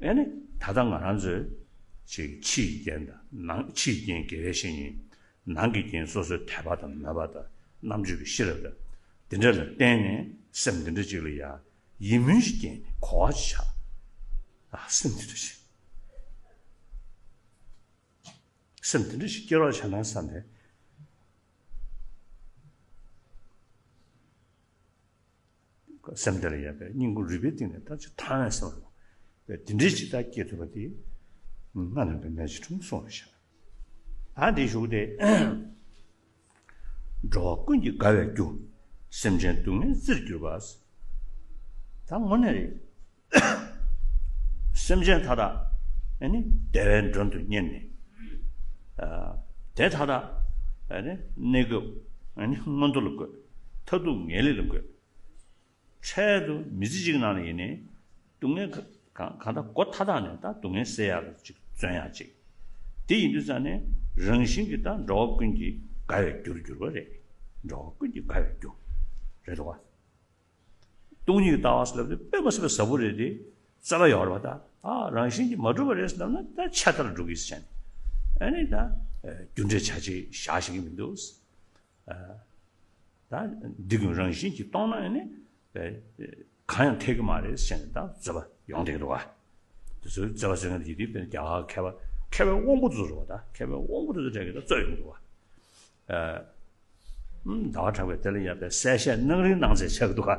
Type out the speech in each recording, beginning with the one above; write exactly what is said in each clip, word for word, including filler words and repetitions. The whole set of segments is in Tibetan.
ཨེ་ནི་ད་ལྟ་ང་རང་ཚོའི་ཅིག་ཕྱིའི་རྐྱེན་དང་ནང་ཕྱིའི་རྐྱེན་དགེ་བའི་བཤེས་གཉེན། ནང་གི་རྐྱེན་སོ་སོའི་དད་པ་དང་མོས་པ་དང་རྣམ་དཔྱོད་ཀྱི་ཤེས་རབ་དང་། དེ་འདྲ་ལ་བརྟེན་ནས་སེམས་འདི་འདྲ་ཅིག་ལ་ཡ་ཡིད་སྨོན་ཞིག་སྐྱེས་ནས་གོ་བ་ཞིག་ཆགས། ཨ། སེམས་འདི་འདྲ་ཞིག་སེམས་འདི་འདྲ་ཞིག་སྐྱེ་རོགས་བྱས་ན་བསམ་པས། སེམས་དེ་ལ་ཡོད་པའི་སྙིང་ཁུང་རུས་པའི་གཏིང་ནས་ད་ཅིག་ཐང་ཡང་སེམས་རུང་བའི་དེ་འདྲའི་ཅིག་ད་སྐྱེ་ཐུབ་པ་དེ་སྔ་ནས་པའི་གནས་ཀྱི་འཁྲུངས་སོང་བ་ཤག་ད་འདི་བཞུགས་ཏེ། འགྲོ་བ་ཀུན་གྱི་དགའ་བའི་རྒྱུ། སེམས་ཅན་སྡུག་བསྔལ་རྩིར་གྱུར་པ། ད་དངོས་གནས་རེད། སེམས་ཅན་མཐའ་དག་ཨེ་ནི་བདེ་བའི་མགྲོན་དུ་གཉེར་ནས། ཨ། དེ་མཐའ་དག་ཨེ་ནི་གནས་སྐབས་ཨེ་ནི་མངོན་མཐོ་ལ་འགོད། མཐར་ཐུག་ངེས་ལེགས་ལ་འགོད། འཕྲལ་དུ་མི་ཚེ་གཅིག་ནང་ལ་ཡིན་ནའི་སྡུག་བསྔལ་གང་གང་ལྟར་སྒོ་མཐའ་དག་ནས་ད་སྡུག་བསྔལ་སེལ་ཡག་ལ་ཅིག་བརྩོན་ཡག་ཅིག་དེ་ཡིན་དུས་ཙང་ནས་རང་བཞིན་གྱིས་ད་འགྲོ་བ་ཀུན་གྱི་དགའ་བའི་རྒྱུར་གྱུར་པ་རེད། འགྲོ་བ་ཀུན་གྱི་དགའ་བའི་རྒྱུ་རེད་འདུག་བ། སྟོང་ཉིད་ཀྱི་ལྟ་བ་ཟེར་ལབ་དུས་དཔེ་མ་སྲིད་པའི་ཟབ་པོ་རེད་དེ། རྩ་བ་ཡོད་རེད་བ་ད། ཨ། རང་བཞིན་གྱིས་མ་གྲུབ་པ་རེད་ཟེར་ལབ་ན་ད་ཆད་ལྟར་འགྲོ་གི་ཟེར་བྱས་ནས། ཨ་ནི་ད་རྒྱུ་འབྲས་བྱ་བྱེད་བཞག་ཤེས་ཀྱི་མི་འདུག་ཨ། ད་འདི་ཀུན་རང་བཞིན་གྱིས་སྟོང་ན་ཨ་ནི་གང་ཡང་འཐད་ཀྱི་མ་རེད་ཟེར་ནས་ད་རྩོད་པ་ཡོང་བསྡད་ཀྱི་འདུག་ག་དེ་ཚོའི་རྩོད་པ་རྩོད་མཁན་དེ་དུས་དཔེར་ན་རྒྱ་གར་མཁས་པ་མཁས་པའི་དབང་པོ་དེ་ཚོ་རེད་བ་ད། མཁས་པའི་དབང་པོ་དེ་ཚོ་གྲས་ཀྱིས་ད་རྩོད་ཡོང་གི་འདུག་ག་ཨ། ཟླ་བ་གྲགས་པས་དེ་ལ་ཡ་དཔེ་གསལ་བཤད་གནང་རིན་གནང་ཚད་ཆགས་འདུག་ག་ཨ།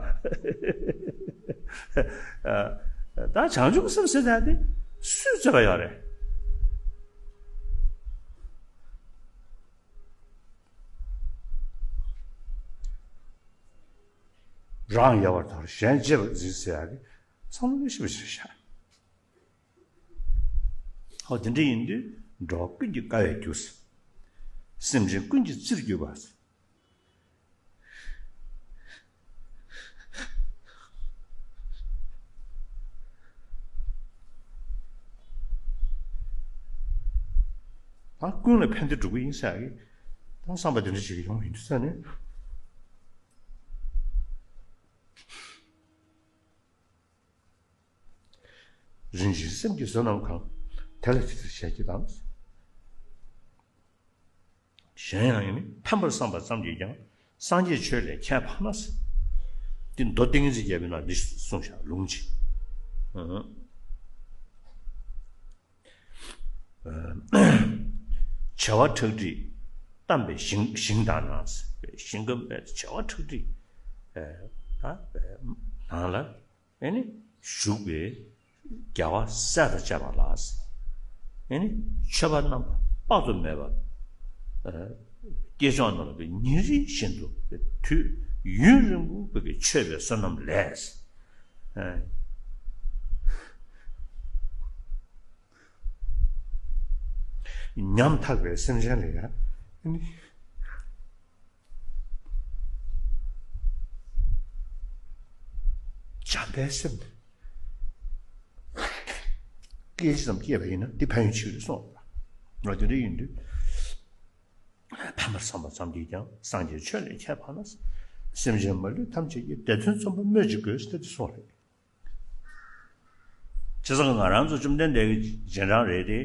ད་བྱང་ཆུབ་སེམས་ཟེར་ཡ་དེ་སུས་རྩོད་པ་ཡོད་རེད། རང་ཡལ་བར་དོར་གཞན་གཅེས་པར་འཛིན་ཟེར་ཡག་གི་བསམ་བློ་ཤེས་པ་ཞིག་བྱ། ཨོ་དེ་འདྲ་ཡིན་དུས་འགྲོ་བ་ཀུན་གྱི་དགའ་བའི་རྒྱུ། སེམས་ཅན་ཀུན་གྱི་རྩིར་གྱུར་པ། ད་ཀུན་ལ་ཕན་བདེ་སྒྲུབ་ཀྱི་ཡིན་ཟེར་ཡག་གི་ད་བསམ་པ་དེ་འདྲ་ཞིག་ཡོང་ཡིན་དུས་ཙང་ནས། རིན་ཆེན་སེམས་ཀྱི་བསོད་ནམས་གང་། དེ་ལ་དེ་ལྟར་བྱས་ཀྱི་དང་། གཞན་ཡང་ཡིན་ནི་ཕན་པར་བསམ་པ་ཙམ་གྱིས་ཀྱང་། སངས་རྒྱས་ཆོས་ལས་ཁྱད་འཕགས་ན། འདི་མདོ་ཏིང་ངེ་འཛིན་རྒྱལ་པོའི་ནང་འདི་གསུངས་བཞག་ལུང་གཅིག་བྱ་བ་ཁྲག་ཁྲིག་གཏམས་པའི་ཞིང་ཞིང་དག་ན། ཞིང་ཁམས་པའི་བྱ་བ་ཁྲག་ཁྲིག་ད་ནང་ལ། ཨེ་ནི་བཞུགས་པའི་རྒྱལ་བ་སྲས་དང་བཅས་པ་ལ། ཨེ་ནི་མཆོད་པ་རྣམ་པ་དཔག་ཏུ་མེད་པ། ཨ། སྐྱེས་མཆོག་རྣམས་ལ་ཉིན་རེ་བཞིན་དུ་དུས་ཡུན་རིང་པོ་བོད་ཀྱི་མཆོད་པའི་བསོད་ནམས་ལས། ཨ། ཉམ་ཐག་པའི་སེམས་ཅན་ལ་ཡང་། ཨེ་ནི། བྱམས་པའི་སེམས། སྐད་ཅིག་ཙམ་སྐྱེས་པ་ཡིན་ན་འདི་ཕན་ཡོན་ཆེ་རེད་གསུངས་པ། ང་དེ་འདྲ་ཡིན་དུས། ཕན་པར་བསམ་པ་ཙམ་གྱིས་ཀྱང་སངས་རྒྱས་ཆོས་ལས་ཁྱད་འཕགས་ན། སེམས་ཅན་མ་ལུས་ཐམས་ཅད་ཀྱི་བདེ་དོན་རྩོམ་པ་སྨོས་ཅི་དགོས་ཟེར་ཏེ་གསུངས་རེད། བྱས་ཙང་ང་རང་ཚོ་བཅོམ་ལྡན་འདས་ཀྱི་རྗེས་འབྲང་རེད་དེ།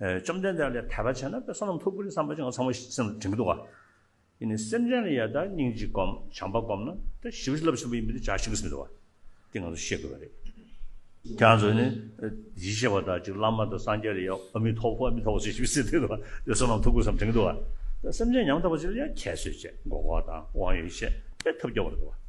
ཨ། བཅོམ་ལྡན་འདས་ལ་དད་པ་བྱས་ན་དཔེ་བསོད་ནམས་ཐོབ་ཀྱི་རེད་བསམ་པ་ཅིག་ང་ཚང་མ་སེམས་ལ་དྲན་གྱི་འདུག་ག་ཡིན་ནའི་སེམས་ཅན་ལ་ཡ་ད་སྙིང་རྗེ་སྒོམ་བྱམས་པ་སྒོམ་ན་ད་ཞེ་པོ་རླབས་ཆེན་པོ་ཡིན་པ་དེ་ཅིག་ཤེས་ཀྱི་མི་འདུག་བ། དེ་ང་ཚོ་ཤེས་དགོས་པ་རེད། ཁྱེད་རང་ཚོ་ནི་ཡིད་ཆེས་པ་དང་ཅིག་བླ་མ་དང་སངས་རྒྱས་ལ་ཡ་ཨ་མི་ཐོབ་ཨ་མི་ཐོབ་ཟེར་ཞེ་པོ་ཟེར་དེ་འདུག་བ། དེ་བསོད་ནམས་ཐོབ་དགོས་བསམ་དྲན་གྱི་འདུག་བ། ད་སེམས་ཅན་ཉམ་ཐག་པ་ཅིག་ལ་ཡ་ཁྱད་གསོད་བྱས་མགོ་སྐོར་དང་དབང་ཡོད་བྱས་དཔེ་ཐབས་སྐྱོ་བ་རེད་འདུག་བ།